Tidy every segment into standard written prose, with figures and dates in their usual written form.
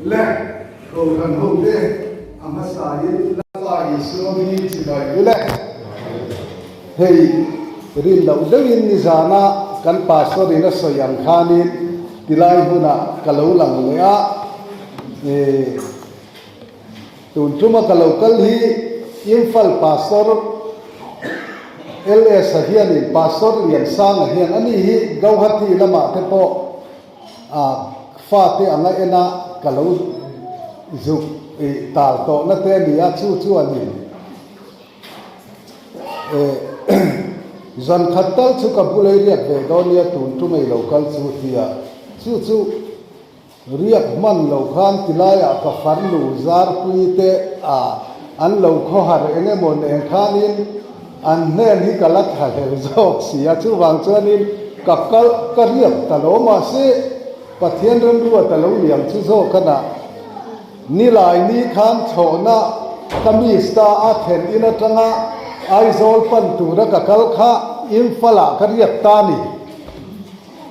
Le Kohhran hote a hmasain Lalpa Isua hmingin chibai u le. Hei rin loh deuhin nizana kan pastor in a sawi ang khanin tilai hmunah ka lo lang leh a, tun tuma ka lo kal hi Imphal pastor LS-a hianin pastor Liansanga hian ani hi Gauhati lamah te pawh A fate anga en a ka lo zuk ih tal tawh na te a ni a, chu chu a ni. Eh zan khat tal chu ka bulei riak ve dawn nia tun tum ei lo kal chu tia chu chu riak hman lo khan tilaiah ka farnu zarpui te a an lo khawhar eng emaw nen khanin An hnen hi ka la tha hlel zawk si a, chuvang chuanin ka kal ka riak ta lo mahse Pathian remruat a lo liam chu zawk a nah. Nilai ni khan thlawhna ka miss ta a, then in atanga Aizawl pan tura ka kal kha Imphal-ah ka riak ta ni.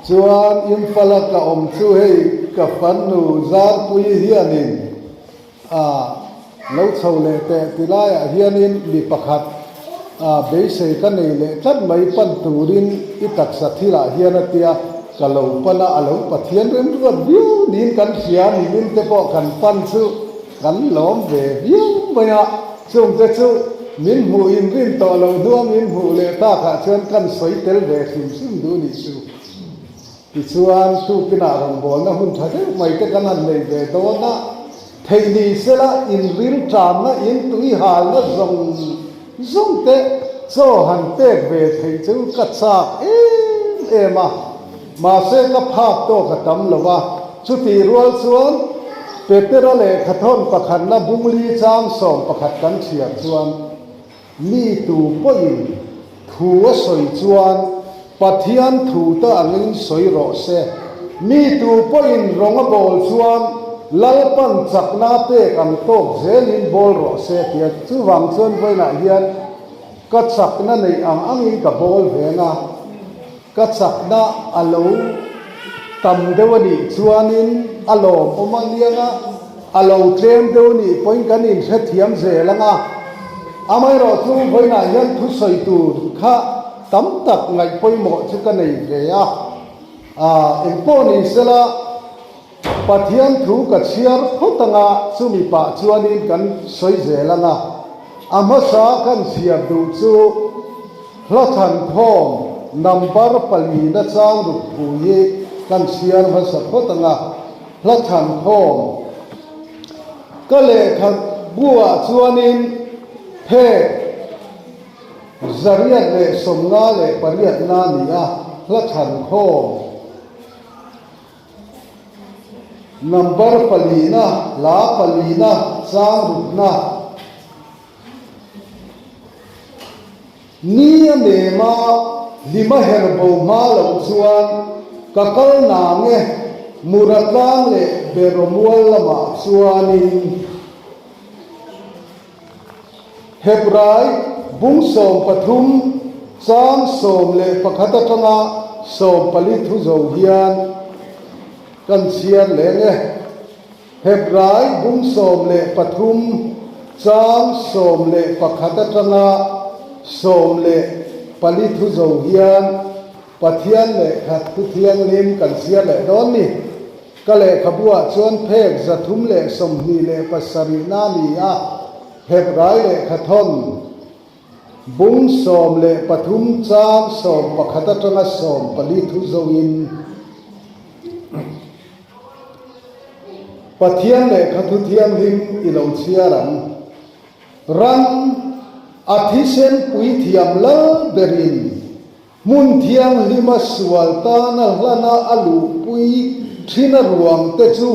Chuan Imphal-a ka awm chu hei ka fannu Zarpuii hianin A lo chho leh teh ti laiah hianin mi pakhat a beisei ka nei leh tlat mai pan turin i taksa thilah hian a tia, ka lo pan a, a lo Pathian remruat viau niin kan hria nimin te pawh kan pan chu kan lawm ve viau mai a, chungte chu min hmuh inrin tawh loh hnua min hmuh leh takah chuan kan sawi tel ve hrim hrim duh nih chu. Tichuan, tukinah rawngbawlna hun tha deuh mai te kan han nei ve dawn a, theih ni sela inril tanna, in tui halna zawng zawng te chaw han pek ve theih chu ka chak em em a, mahse ka phak tawk a tam lo a, chutih rual chuan Petera lehkhathawn pakhatna bungli chang 11 kan chhiar chuan, Mi tu pawhin thu a sawi chuan Pathian thu te angin sawi rawh se. Mi tu pawhin rawng a bawl chuan Lalpan chakna pek ang tawk zelin bawl rawh se tia chuvang chuan vawiinah hian ka chakna neih ang angin ka bawl ve ang a. Ka chakna a lo tam deuh a nih chuanin a lawmawm a liang a, a lo tlem deuh a nih pawhin kan inhrethiam zel ang a. Amaherawhchu vawiinah hian thusawi tur kha tam tak ngaih pawimawh chu ka nei ve a, engpawh ni sela, Pathian thu ka chhiar phawt anga chumi pah chuanin kan sawi zel anga, a hmasa kan chhiar duh chu hla thlankhawm number palina chang ruk thu hi kan chhiar hmasa phawt anga, hla thlankhawm ka lehkha buah chuanin phek 158 na ni a, hla thlankhawm. Number palina, hla palina, chang rukna. Ni a nem a, hlim a her bo hma loh chuan ka kal nang e, Mura tlang leh Beromual lamah chuanin. Hebrai bung 13 chang 11 atanga 14 thu zo hian kan chhiar leng e. Hebrai bung 13 chang 11 atanga 14 thu zo hian Pathian lehkha thu thianghlim kan chhiar leh dawn ni. Ka lehkhabuah chuan phek 327 na a ni a, Hebrai lehkhathawn bung 13 chang 11 atanga 14 thu zoin Pathian lehkhathu thianghlim i lo chhiar ang. Ran a thisen puithiam lal berin Hmun thianghlima sual tana hlana a luhpui thina ruangte chu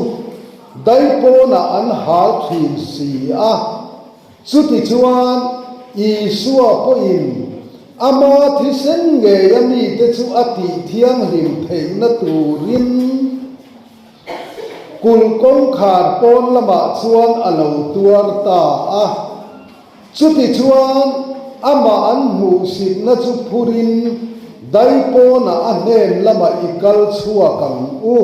daipawnah an hal thin si a. Chutichuan, Isua pawhin ama thisen ngeia mite chu a tih thianghlim theihna turin kulh kawngkhar pawn lamah chuan a lo tuar ta a. Chutichuan, amah an hmuhsitna chu phurin daipawnah a hnen lamah i kal chhuak ang u.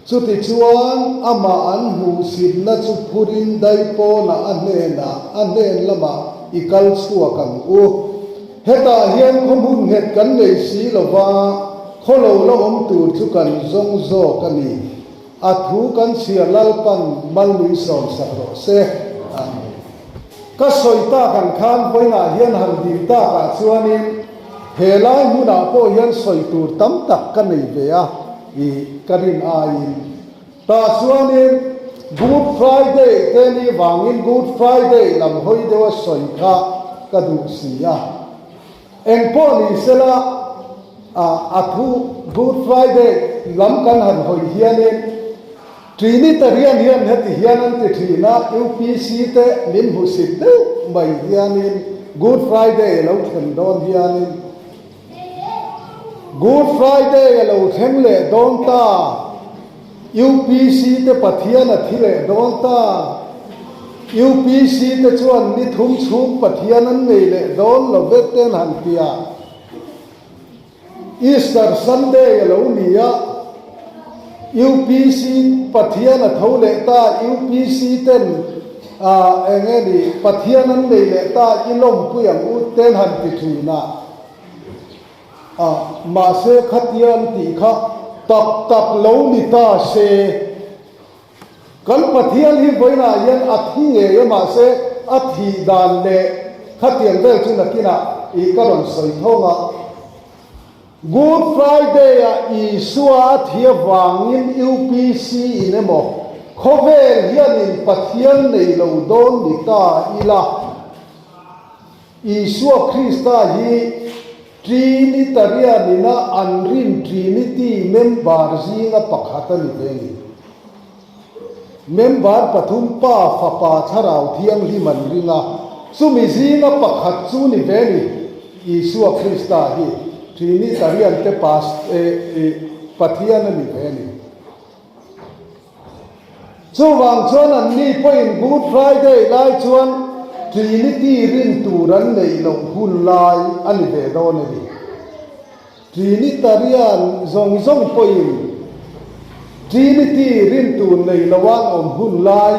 Chutichuan, amah an hmuhsitna chu phurin daipawnah a hnenah, a hnen lamah i kal chhuak ang u. Hetah hian khaw hmun nghet kan nei si lo va, khaw lo la awm tur chu kan zawng zawk a ni. A thu kan chhiar Lalpan malmui sawmsak rawh se. Amen. Ka sawi tak ang khan vawiinah hian han dil takah chuanin he lai hmunah pawh hian sawi tur tam tak ka nei ve a, i ka rin aiin. Tah chuanin Good Friday te ni vangin Good Friday lam hawi deuha sawi kha ka duh si a. Eng pawh ni sela a thu Good Friday lam kan han hawi hianin Trinitarian hian heti hian an ti thin a, UPC te min hmusit deuh mai hianin Good Friday a lo thlen dawn hianin Good Friday a lo thleng leh dawn ta, UPC te Pathian a thi leh dawn ta, UPC te chuan ni thum chhung Pathian an nei leh dawn lo vek te an han ti a. Easter Sunday a lo ni a, UPC Pathian a tho leh ta, UPC ten eng nge ni Pathian an nei leh ta i lawmpui ang u ten han ti thin a, mahse khatia an tih kha tak tak lo ni ta se. Kan Pathian hi vawiinah hian a thi ngei a mahse a thih dan leh khatiang vel chu nakinah ih ka rawn sawi thawng a. Good Friday ah Isua a thi avangin UPC in emaw khawvel hianin Pathian nei lo dawn ni ta ila. Isua Krista hi Trinitarian ina an rin Trinity member zinga pakhat a ni ve a ni. Member pathum Pa, Fapa, Thlarau Thianghlim an ring a, chumi zinga pakhat chu ni ve a ni. Isua Krista hi Trinitarian te Pathian a ni ve a ni. Chuvang chuan anni pawhin Good Friday lai chuan Trinity rin tur an neih loh hun lai a ni ve dawn a ni. Trinitarian zawng zawng pawhin Trinity rin tur nei loh an awm hun lai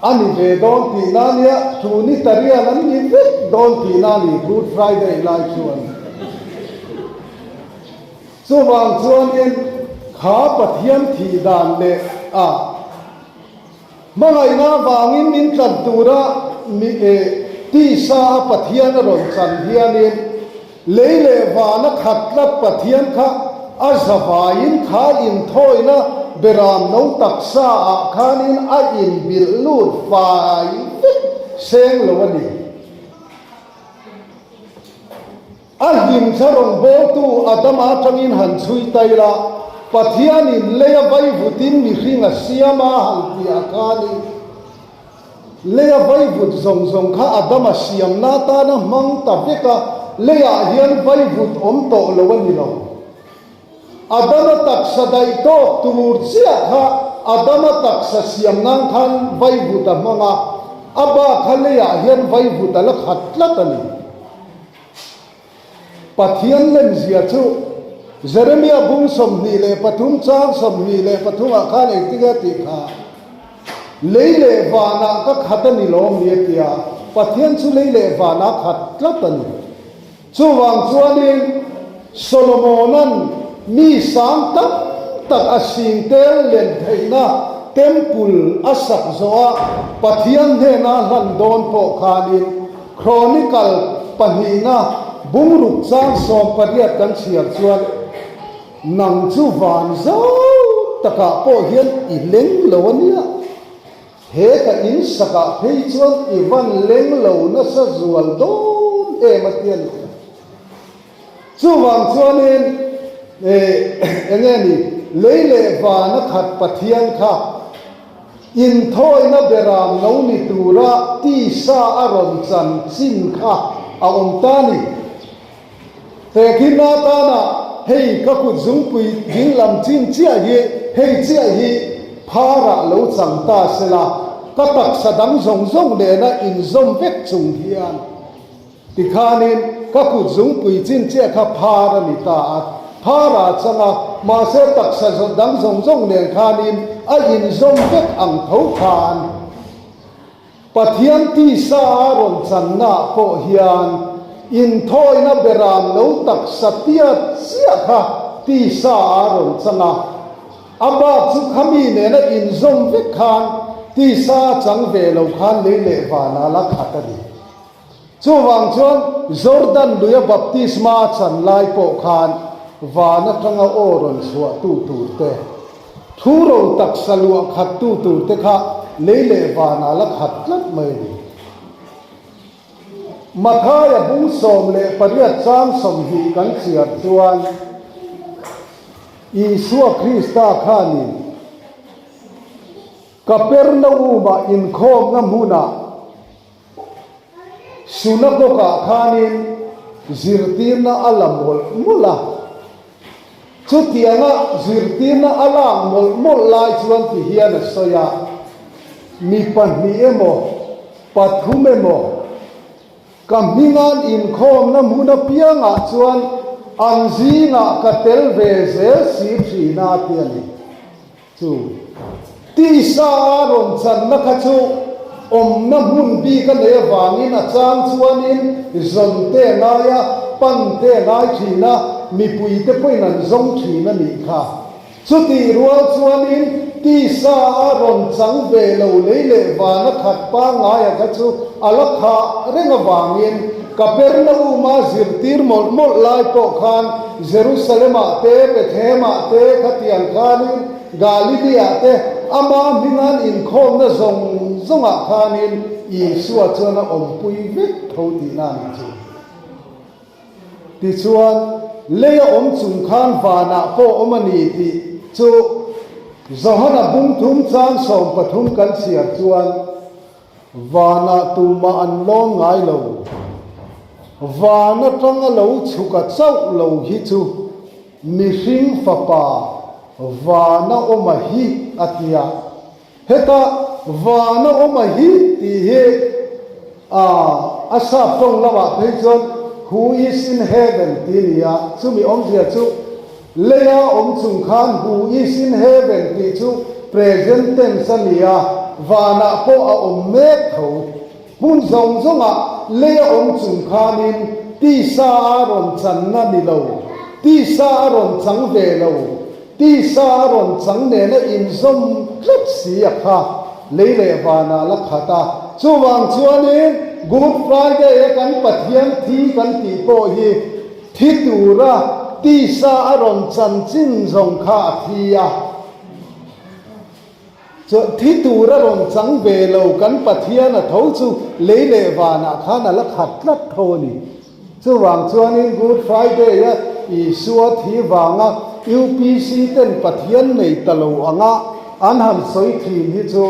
a ni ve dawn tihna a nia, Trunitarian an ni vek dawn tihna a ni Good Friday lai chuan. Chuvang chuanin kha Pathian thih dan leh a hmangaihna avangin min tlan tura mi eh tisa a Pathian a rawn chan hianin lei leh vana khat tlat Pathian kha a zavaiin kha inthawina beram no taksa ah khanin a inbilh lut fai vek seng lo a ni. A hlimthla rawngbawltu Adama atangin han chhui ta ila, Pathianin leia vaivutin mihring a siam a han tih ah khanin leia vaivut zawng zawng kha Adama siamna atana hmang ta vek a, leiah hian vaivut awm tawh lo a ni lo. Adama taksa daih tawk tur chiah kha Adama taksa siam nan khan vaivut a hmang a, a bak kha leiah hian vaivut a la khat tlat a ni. Pathian lemzia chu Jeremia bung 23 chang 23 ah khan engtin nge tih kha, Lei leh vanah ka khat a ni lawm ni a ti a, Pathian chu lei leh vanah khat tlat a ni. Chuvang chuanin Solomona'n mi sang tam tak a sing tel len theihna temple a sak zawhah Pathian hnena hlan dawn pawh khanin Chronicle pahnihna bungruk chang 18 kan chhiar chuan, Nang chu van zau takah pawh hian i leng lo a nia. He ka in sakah phei chuan i van leng lo nasa zual dawn em a ti a ni. Chuvang chuanin eng nge ni, lei leh vana khat Pathian kha inthawina beram lo ni tura tisa a rawn chan chin kha a awm ta ni. Tehkhinna atana hei ka kut zungpui ding lam chin chiah hi hei chiah hi pharah lo chang ta sela, ka taksa dang zawng zawng nena inzawm vek chung hian Tikhanin ka kut zungpui chin chiah kha phar a ni ta a. Phara a chang a, mahse taksa dang zawng zawng nen khanin a inzawm vek ang tho khan. Pathian tisa a rawn channaah pawh hian inthawina beram lo taksa tiat chiah kha tisa a rawn chang a, a bak chu khami nena inzawm vek khan tisa a chang ve lo khan lei leh vanah la khat a ni. Chuvang chuan Jordan luia baptisma a chan lai pawh khan van atanga aw rawn chhuahtu tur te, thu ro taksa luah khattu tur te kha lei leh vanah la khat tlat mai a ni. Mathaia bung 18 chang 20 kan chhiar chuan Isua Krista khanin Kapernaum-ah inkhawmna hmunah Sunagog-ah khanin zirtirna a la mawlh mawlh a. Chutianga zirtirna a lak mawlh mawlh lai chuan ti hian a sawi a, Mi pahnih emaw, pathum emaw, ka hminga'n inkhawmna hmun apiangah chuan an zingah ka tel ve zel si thin a, ti a ni. Chu tisa a rawn channa kha chu awmna hmun bik a nei avangin a chang chuanin zawn te a ngai a, pan te a ngai thin a, mipui te pawhin an zawng thin a nih kha. Chutih rual chuanin tisa a rawn chang ve lo lei leh vana khat pangngaia kha chu a la khah reng avangin Kapernaum-a zirtir mawlh mawlh lai pawh khan Jerusalem-ah te, Bethlehem-ah te, khatiang khanin Galilee-ah te, ama hminga'n inkhawmna zawng zawngah khanin Isua chuan a awmpui vek tho tihna a nih chu. Tichuan, leia awm chung khan vanah pawh awm a ni tih chu Johana bung thum chang 13 kan chhiar chuan, Vanah tumah an lawn ngai lo. Van atanga lo chhuk a chauh lo hi chu mihring fapa vana awma hi a ti a. Heta vana awma hi tih hi a sap tawng lamah phei chuan who is in heaven tih a ni a, chumi awmzia chu Leia awm chung khan who is in heaven tih chu present tense a ni a, vanah pawh a awm mek tho. Hmun zawng zawngah leia awm chung khanin tisa a rawn channa ni lo, tisa a rawn chang ve lo, tisa a rawn chang nena inzawm tlat si a kha lei leh vanah la khat a. Chuvang chuanin Good Friday a kan Pathian thi kan tih pawh hi Thi tura tisa a rawn chanchin zawng kha a thi a. Chuan thi tura rawn chang ve lo kan Pathian a tho chu lei leh vanah khan a la khat tlat tho a ni. Chuvang chuanin Good Friday-a Isua thi vanga UPC ten Pathian nei ta lo anga an han sawi thin hi chu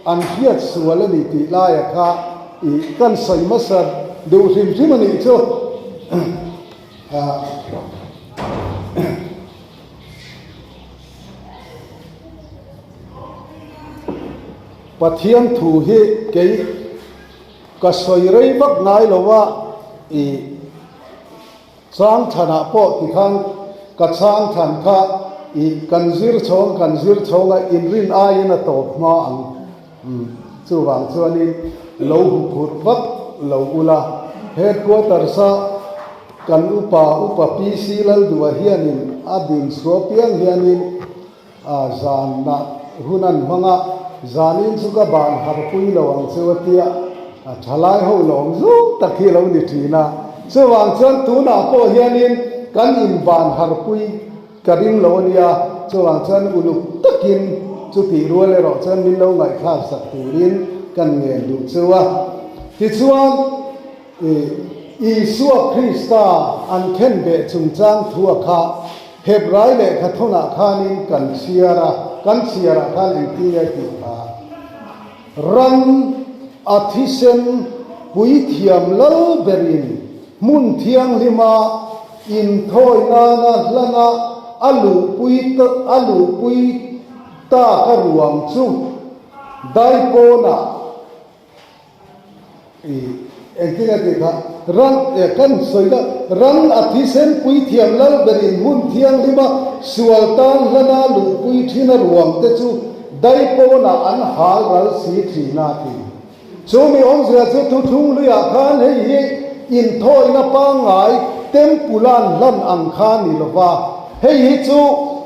an hriat sual a ni tih laia kha I kan sawi hmasa duh hrim hrim a nih chu. Pathian thu hi kei ka sawi rei vak ngai lo a, i Chang thanah pawh tikhan ka chang than kha i kan zir chhawng kan zir chhawng a inrin aiin a tawp hma ang. Umm chuvang chuanin lo huphurh vak lo ula. Headquarters a kan upa upa PC Lalduha hianin a din chhuah piang hianin A zanah hun an hmang a, zanin chu ka ban harpui lo ang cheu a tia, a thalai ho lawm zuk tak hi a lo ni thin a. Chuvang chuan tunah pawh hianin kan inban harpui ka ring lo a nia, chuvang chuan uluk takin chutih rual erawh chuan min lo ngaihthlak sak turin kan ngen duh cheu a. Tichuan. Isua Krista an khenbeh chungchang thu a kha Hebrai lehkha thawnah khanin kan chhiar a, kan chhiarah khan engtin nge tih kha? Ram a thisen puithiam lal berin hmun thianghlima inthawi nana hlana a luhpui a luhpui tak a ruang chu daipawnah I engtin a tih kha? Ran, eh, kan sawi la, ran a thisen puithiam lal berin hmun thianghlima sual tan hlana luhpui thin a ruang te chu dai pawnah an hal ral si thin a ti. Chu mi awmzia chu thuthlung hluiah khan hei hi inthawina pangngai Temple-a'n hlan ang kha ni lo va, hei hi chu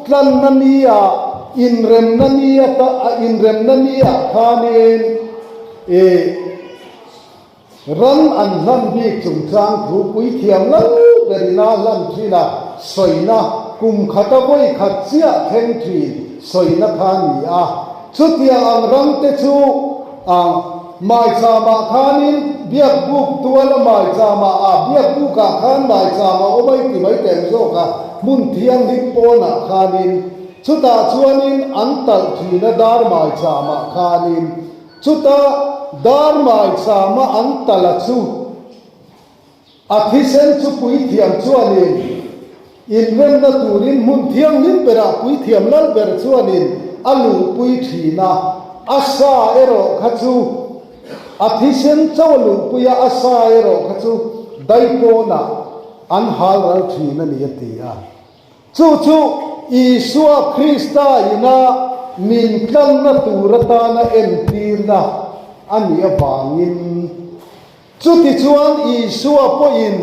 tlanna nia inremna nia inremna niah khanin ih Ram an hlan bik chungchang thu puithiam lal berin a hlan thin a, sawina kum khata vawi khat chiah thleng thin sawina kha a ni a. Chutiang ang ram te chu Maichama khanin Biakbuk tuala Maichama ah Biakbuk ah khan Maicham a awm a i ti mai teng zawk a, hmun thianghlim pawnah khanin chutah chuanin an talh thin a dar Maichama khanin Chuta dar maichama an tala chu a thisen chu puithiam chuanin inremna turin hmun thianghlim berah puithiam lal ber chuanin a luhpui thin a, a sa erawh kha chu a thisen chauh a luhpui a, a sa erawh kha chu daipawnah an hal ral thin a ni a ti a. Chu chu Isua Krista ina min tlanna tur atana entirna a nih avangin, chutichuan Isua pawhin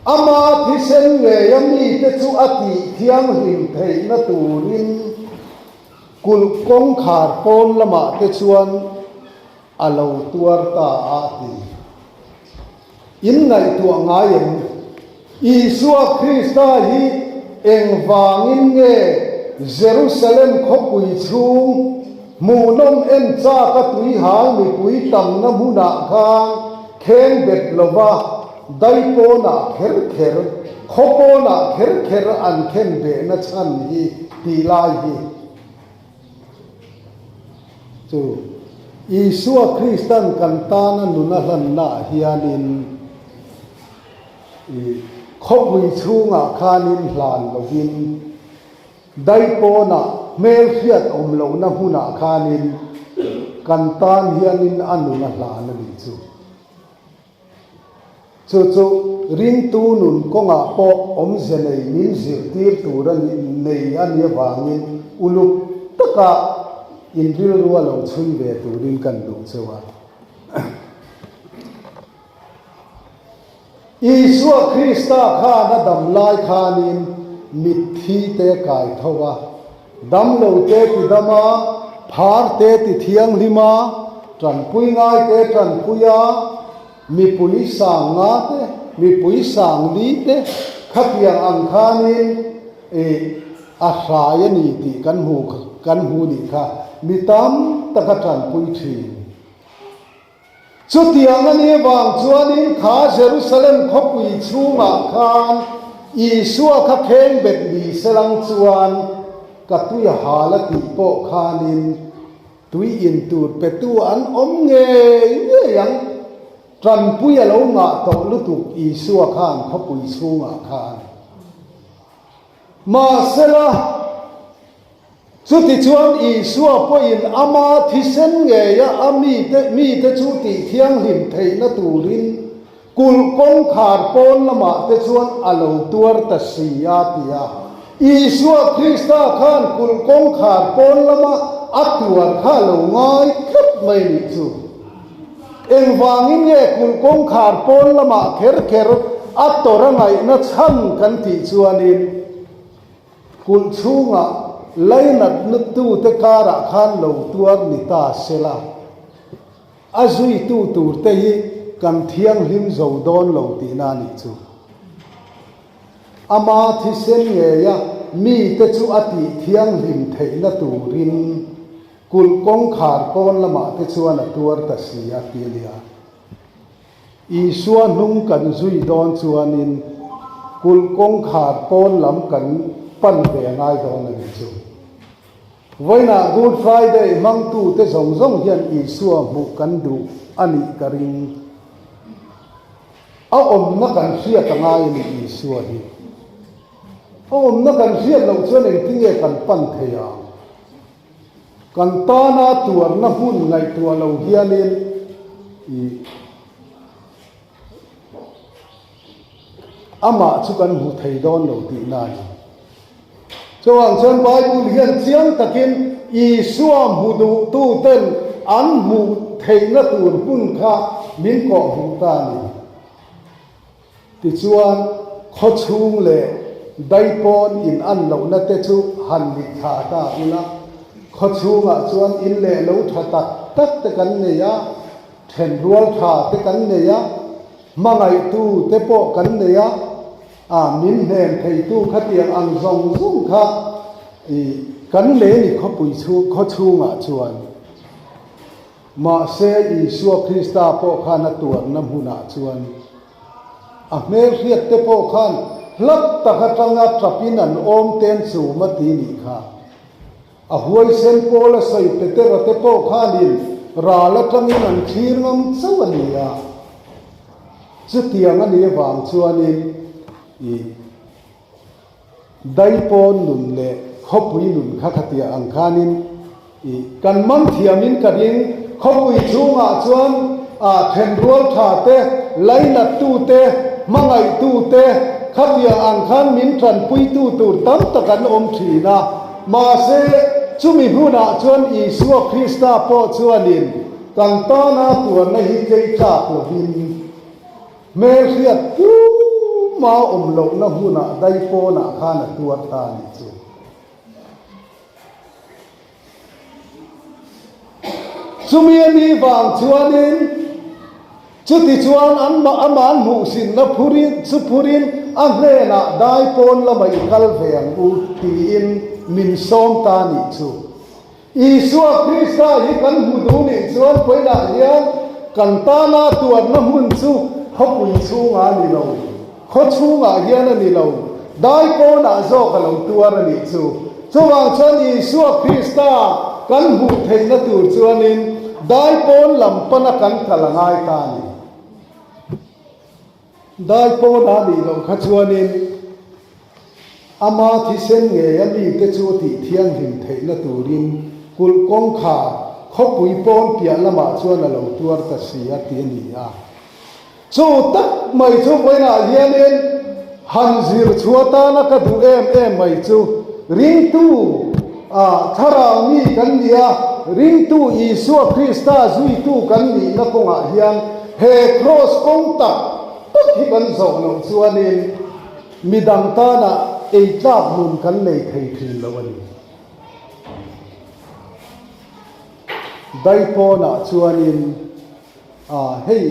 ama thisen ngeia mite chu a tih thianghlim theihna turin kulh kawngkhar pawn lamah te chuan A lo tuar ta a ti. In ngaihtuah ngai em? Isua Krista hi engvangin nge Jerusalem khawpui chhung hmuhnawm en chak a tuihal mipui tamna hmunah khan kheng bet lova dai pawnah kher kher, khaw pawnah kher kher an khen behna chhan hi tih lai hi? Chu Isua Kristan kan tana nun a hlannaah hianin i khawpui chhungah khanin hlan lovin daipawnah hmelhriat awm lohna hmunah khanin kan tan hianin a nun a hlan a nih chu. Chu chu ringtu nun kawngah pawh awmze nei min zirtir tur a nei a nih avangin uluk taka in rilru a lo chhui ve turin kan duh cheu a. Isua Krista khan a dam lai khanin mitthi te kai tho a, damlo te ti dam a, phar te ti thianghlim a, tanpui ngai te tanpui a, Mipui sang nga te, mipui sang li te khatiang ang khanin ih a hrai a ni tih kan hmu kan hmu nih kha mi tam tak a tanpui thin. Chutiang a nih vang chuanin kha Jerusalem khawpui chhungah khan Isua kha kheng bet ni selang chuan ka tui a hal a tih pawh khanin Tui in tur petu an awm ngei ngei ang. Tanpui a lo ngah tawh lutuk Isua khan khawpui chhungah khan. Mahsela, chutichuan Isua pawhin ama thisen ngeia a mite mite chu tihthianghlim theihna turin Kulh kawngkhar pawn lamah te chuan a lo tuar ta si a ti a. Isua Krista khan kulh kawngkhar pawn lama a tuar kha a lo ngai tlat mai nih chu. Engvangin nge kulh kawngkhar pawn lamah kher kher a tawr a ngaihna chhan kan tih chuanin kulh chhungah lainatnutute karah khan lo tuar ni ta sela. A zuitu turte hi kan thianghlim zo dawn lo tihna a nih chu. Ama thisen ngeia mite chu a tih thianghlim theihna turin kulh kawngkhar pawn lamah te chuan a tuar ta si a ti a nia. Isua hnung kan zui dawn chuanin kulh kawngkhar pawn lam kan pan ve a ngai dawn a nih chu. Vawiinah Good Friday hmangtute zawng zawng hian Isua hmuh kan duh a nih ka ring. A awmna kan hriat a ngai a ni Isua hi. A awmna kan hriat loh chuan engtinge kan pan thei ang? Kan tana tuarna hmun ngaihtuah lo hianin i. Amah chu kan hmu thei dawn lo tihna a ni. Chuvang chuan Bible hian chiang takin Isua hmu duhtuten an hmuh theihna tur hmun kha min kawhhmuh ta a ni. Tichuan, khawchhung leh daipawn in an lohna te chu han mitthla ta ula, khawchhungah chuan in leh lo tha tak tak te kan nei a, thenrual tha te kan nei a, hmangaihtu te pawh kan nei a, a min hnem theitu khatiang ang zawng zawng kha i kan nei a ni khawpui chhung khawchhungah chuan. Mahse, Isua Krista pawh khan a tuarna hmunah chuan a hmelhriatte pawh khan hlat tak atanga tapin an awm ten chum a ti nih kha. A huaisen pawl a sawi Petera te pawh khanin ral atangin an thlir ngam chauh a ni a. Chutiang a nih avang chuanin i. Daipawn nun leh khawpui nun kha khatiah ang khanin i kan man thiamin ka ring. Khawpui chhungah chuan a thenrual tha te, lainattu te, hmangaihtu te khatiang ang khan min tanpuitu tur tam tak an awm thin a. Mahse, chumi hunah chuan Isua Krista pawh chuanin kan tana tuarna hi tleitlak lovin, Hmelhriat puma awm lohna hmunah daipawnah khan a tuar ta a nih chu. Chumi a nih vang chuanin chutichuan an amah an hmuhsinna phurin chu phurin a hnenah daipawn lamah i kal ve ang u tiin min sawm ta a nih chu. Isua Krista hi kan hmu duh nih chuan vawiinah hian kan tana tuarna hmun chu khawpui chhungah a ni lo, khaw chhungah hian a ni lo, dai pawnah zawk a lo tuar a nih chu. Chuvang chuan Isua Krista kan hmuh theihna tur chuanin dai pawn lam pana kan kal a ngai ta a ni. Dai pawnah nih loh kha chuanin ama thisen ngei a mite chu a tih thianghlim theihna turin kulh kawngkhar khawpui pawn piah lamah chuan a lo tuar ta si a ti a ni a. Chu tak mai chu vawiinah hianin han zir chhuah tana ka duh em em mai chu ringtu a thlarau mi kan ni a, ringtu Isua Krista zuitu kan nihna kawngah hian He kraws kawng tak tak hi kan zawh loh chuanin midang tana ei tlak nun kan nei thei thin lo a ni. Daipawnah chuanin a hei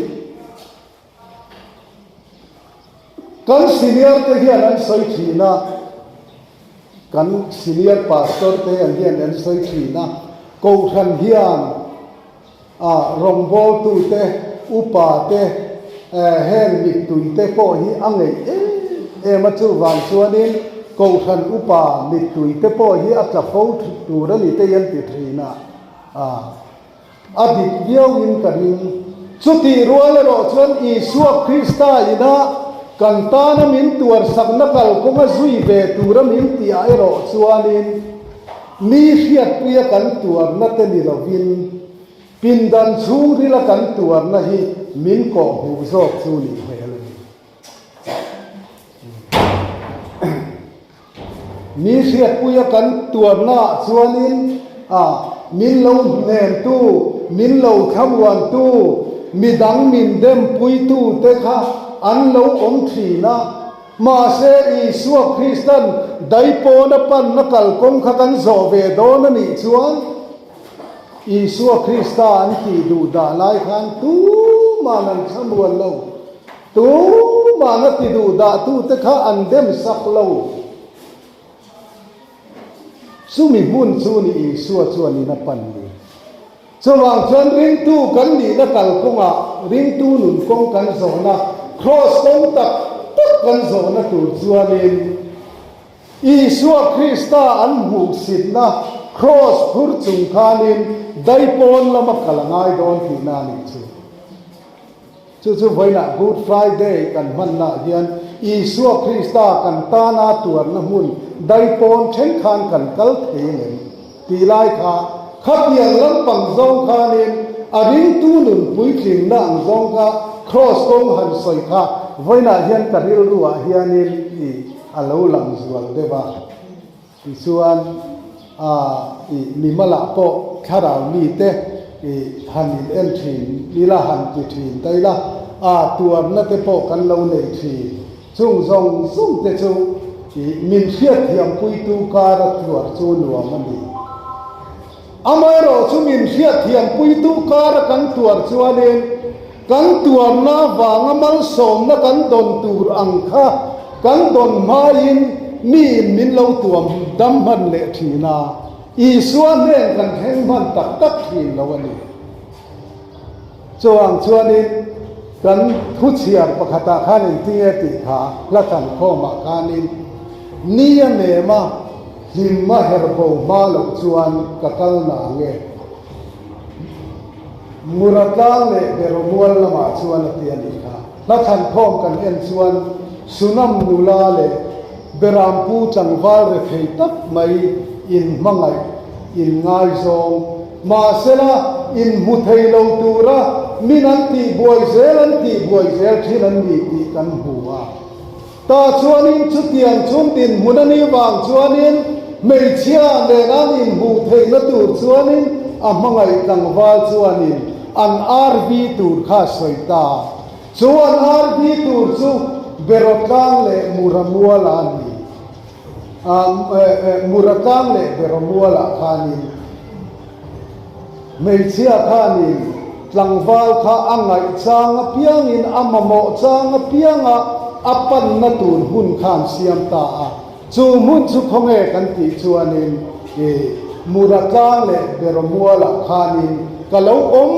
kan senior te hian an sawi thin a, kan senior pastor te hian an sawi thin a, Kohhran hian A rawngbawltute, upate, heng mittuite pawh hi a ngeih em em a, chuvang chuanin Kohhran upa mittuite pawh hi a tla fo tur a ni te hi an ti thin a, a dik viauin ka ring. Chutih rual erawh chuan Isua Krista ina kan tana min tuarsakna kalkawnga zui ve tura min tihah erawh chuanin, Mi hriatpuia kan tuarna te ni lovin pindan chhungrila kan tuarna hi min kawhhmuh zawk chu nih hmel a ni. Mi hriatpuia kan tuarnaah chuanin a min lo hnemtu, min lo thlamuantu, midang min dempuitu te kha an lo awm thin a. Mahse, Isua Kristan daipawna panna kalkawng kha kan zawh ve dawn a nih chuan, Isua Krista an tih duh dah lai khan tuman an thlamuan lo, tuman a ti duh dahtute kha an dem sak lo. Chumi hmun chu ni Isua chuan in a pan ni. Chuvang chuan ringtu kan nihna kalkawngah ringtu nun kawng kan zawhna, kraws kawng tak tak kan zawhna tur chuanin Isua Krista an hmuhsitna kraws phur chung khanin daipawn lama kal a ngai dawn tihna a nih chu. Chu chu vawiinah Good Friday kan hmannaah hian Isua Krista kan tana tuarna hmun daipawn thenkhan kan kal thei ang em? Tih lai kha khatiang lampang zawng khanin a ringtu nun puitlingna ang zawng kha Kraws kawng han sawi kha. Vawiinah hian ka rilruah hianin i a lo lang zual deuh a. Tichuan, i mimalah pawh thlarau mite i han in en thin ila, han ti thin ta ila, a tuarna te pawh kan lo nei thin. Chung zawng zawng te chu i min hriatthiampuitu kara tuar chu nuam a ni. Amaherawhchu min hriatthiampuitu kara kan tuar chuanin kan tuarna vanga malsawmna kan dawn tur ang kha kan dawn hmaiin miin min lo tuam dam hman leh thin a, Isua hnen kan thleng hman tak tak thin lo a ni. Chuvang chuanin kan thuchhiar pakhatah khan engtinge tih kha hla thlankhawmah khanin ni a nem a, hlim a her bo hma loh chuan ka kal na nge? Mura tlang leh Beromual lamah chuan a ti a nih kha. Hla thlankhawm kan en chuan Sunam nula leh Berampu tlangval rethei tak mai inhmangaih, inngaizawng, mahsela inhmu thei lo tura min an tihbuai zel an tihbuai zel thin an ni tih kan hmu a. Tah chuanin chutiang chhung dinhmun a nih vang chuanin hmeichhia nen an inhmuh theihna tur chuanin a hmangaih tlangval chuanin an RV tur kha a sawi ta. Chu an RV tur chu Berawtlang leh Muramuala a ni. Muratlang leh Berawmualah khanin hmeichhia khanin tlangval kha a ngaih chang apiangin a mamawh chang apianga a panna tur hmun kha an siam ta a. Chu hmun chu khawnge kan tih chuanin Muratlang leh Berawmualah khanin ka lo awm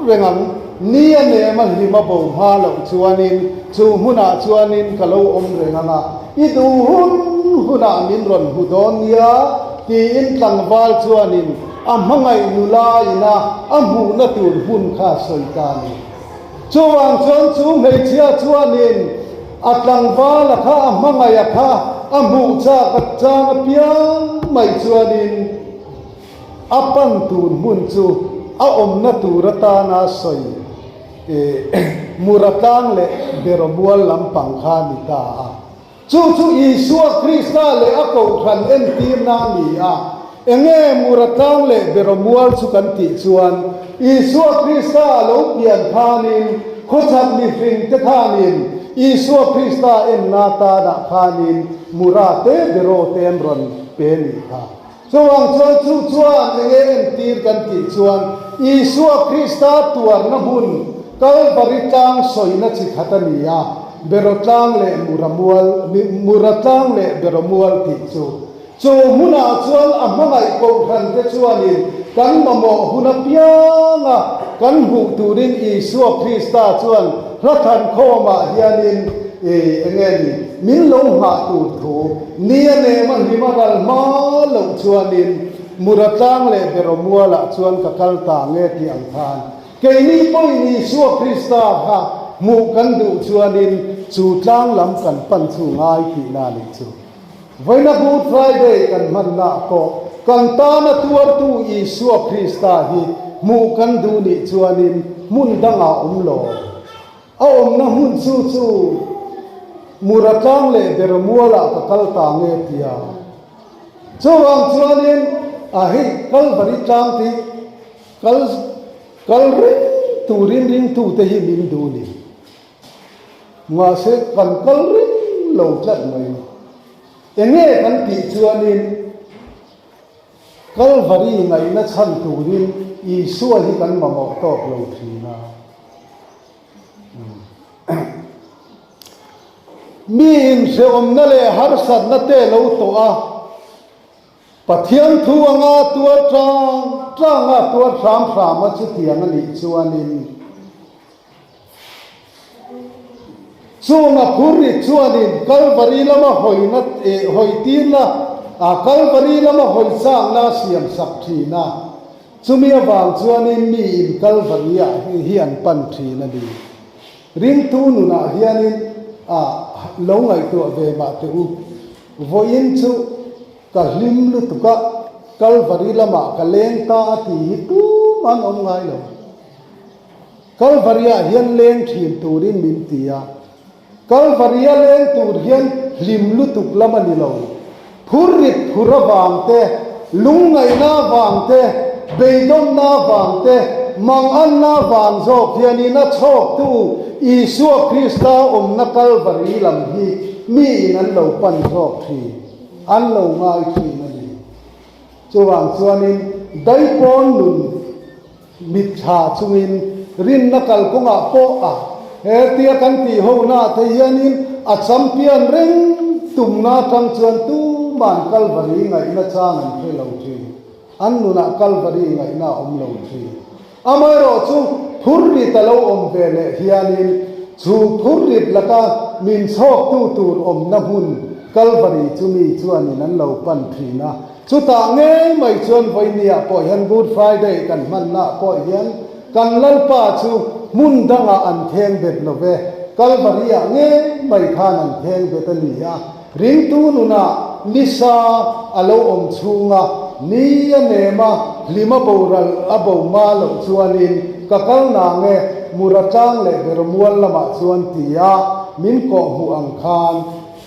reng ang, ni a nem a hlim a bo hma loh chuanin chu hmunah chuanin ka lo awm reng ang a, i duh hun hunah min rawn hmu dawn nia tiin tlangval chuanin a hmangaih nula ina a hmuhna tur hmun kha a sawi ta a ni. Chuvang chuan chu hmeichhia chuanin a tlangvala kha a hmangaih a kha a hmuh chak a chang apiang mai chuanin a pan tur hmun chu a awmna tur atana sawi Muratlang leh Beromual lampang kha a ni ta a. Chu chu Isua Krista leh a Kohhran entirna a ni a. Enge Muratlang leh Beromual chu kan tih chuan, Isua Krista a lo pian khanin, khawchhak mihringte khanin Isua Krista enna tanah khanin Mura te Bero te an rawn pe nih kha. Chuvang chuan chu chuan enge entir kan tih chuan Isua Krista tuarna hmun Kalvari tlang sawina chi khat a ni a, Beraw tlang leh Mura mual, Mura tlang leh Beraw mual tih chu. Chu hmunah chuan a hmangaih kohhrante chuanin kan mamawh hun apianga kan hmuh turin Isua Krista chuan hla thlankhawmah hianin enge ni min lo nghah tur thu Ni a nem a hlim a ral hma loh chuanin Mura tlang leh Beraw mualah chuan ka kal ta nge tih ang khan keini pawhin Isua Krista kha hmuh kan duh chuanin chu tlang lam kan pan chu ngai tihna a nih chu. Vawiina Good Friday kan hmannaah pawh kan tana tuartu Isua Krista hi hmuh kan duh nih chuanin hmun dangah awm lo. A awmna hmun chu chu Mura tlang leh Beromualah ka kal ta nge tia. Chuvang chuanin a hei Kalvari tlang tih kal kal reng turin ringtute hi min duh ni. Mahse kan kal reng lo tlat mai. Enge kan tih chuanin Kalvari ngaihna chhan turin Isua hi kan mamawh tawk lo thin a. Mi inhrehawmna leh harsatna te lo tawh a, Pathian thu anga tuar tang tanga tuar hram hram a chutiang a nih chuanin chung a phurrit chuanin Kalvari lama hawina hawitirna Kalvari lama hawi chakna a siamsak thin a. Chumi avang chuanin mi in Kalvari-ah hi an pan thin a ni. Ringtu nunah hianin a lo ngaihtuah ve mah teh u. Vawiin chu ka hlim lutuk a, Kalvari lamah ka leng ta a tih hi tumah an awm ngai lo. Kalvari-ah hian leng thin turin min ti a. Kalvaria leng tur hian hlim lutuk lam a ni lo. Phurrit phur avang te, lungngaihna avang te, beidawnna avang te, manganna avang zawk hianin a chhawktu Isua Krista awmna Kalvari lam hi miin an lo pan zawk thin, an lo ngai thin a ni. Chuvang chuanin daipawn nun Mitthla chungin rinna kalkawngah pawh a he tia kan tih honaah te hianin a champion reng tumna atang chuan tuman Kalvari ngaihna chang an hre lo thin. An nunah Kalvari ngaihna a awm lo thin. Amaherawhchu phurrit a lo awm ve leh hianin chu phurrit laka min chhawktu tur awmna hmun Kalvari chu mi chuanin an lo pan thin a. Chutah ngei mai chuan vawinia pawh hian Good Friday kan hmannaah pawh hian kan Lalpa chu hmun dangah an theng bet lo ve, Kalvari-ah ngei mai khan an theng bet a ni a. Ringtu nunah nisa a lo awm chhunga ni a nem a, hlim a boral a bo ma loh chuanin ka kal nang e, mura tlang leh bermual lamah chuan tia min kawhhmuh ang khan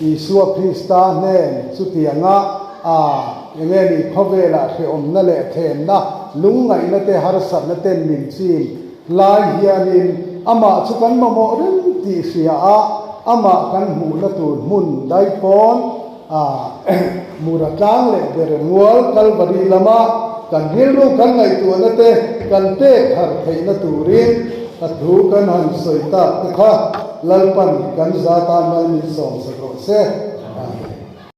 Isua Krista hnen chutianga a enge ni khawvelah hrehawmna leh thlemna, lungngaihna te harsatna ten min chim lai hianin amah chu kan mamawh reng tih hria a, amah kan hmuhna tur hmun daipawn a mura tlang leh bere mual Kalvari lama kan rilru kan ngaihtuahna te kan pek thar theihna turin a thu kan han sawi tak te kha Lalpan kan za tan mal min sawmsak rawh se. Amen.